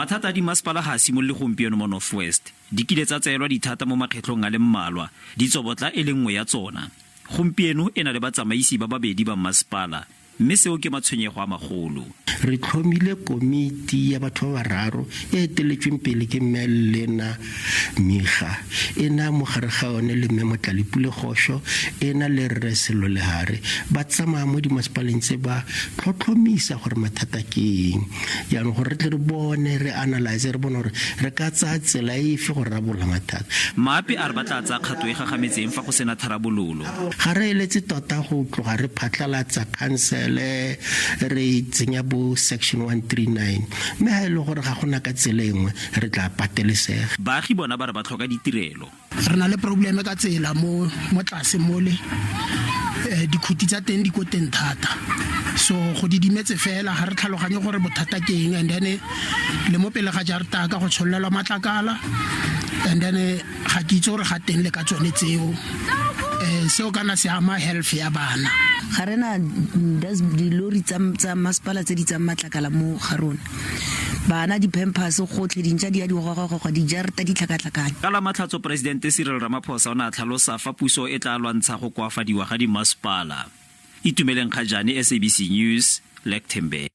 Mathata a dimasepala ga a simolole gompieno mo North West. Di kile tsa tseelwa dithata mo makgetlhong a le mmalwa, Ditsobotla e le nngwe ya tsona. Gompieno e na le batsamaisi ba babedi ba mmasepala, mme seo ke matshwenyego a magolo. Re tlhomile komiti ya batho ba bararo e eteletsweng pele ke Mme Lena Miga, e na mo gare ga yone le Mme Motlalepule Gosho, e na le Rre Sello Lehare. Ba tsamaya mo dimasepaleng tse ba tlhotlhomisa gore mathata ke eng. Jaanong gore re tle re bone, re analyse, re bone gore re ka tsaya tsela efe go rarabolola mathata. Maape a re ba tla tsaya kgato e gagametseng fa go sena tharabololo. Ga re eletse tota go tloga re phatlalatsa khansele re tsenya bo section 139 mme ga e le gore ga gona ka tsela e nngwe re tla patelesega. Baagi bona ba re ba tlhoka ditirelo. Re na le probleme ka tsela mo mo tlase mole eh, dikhuti tsa teng di ko teng thata so go didimetse fela ga re tlhaloganye gore bothata ke eng and then le mo pele ga jarta ka go tshololelwa matlakala and then ga ke itse gore ga teng le ka tsone tseo um seo kana se ama health ya bana. Ga re na dilori tsa masepala tse di tsang matlakala mo ga rona. Bana di-pampers gotlhe, dintša di ya di gogagogwa, dijarata di tlhakatlhakane. Ka la Matlhatso Poresidente Cyril Ramaphosa o ne a tlhalosa fa puso e tla lwantsha go koafadiwa ga dimasepala. Itumeleng Kgajane, SABC News, Lichtenburg.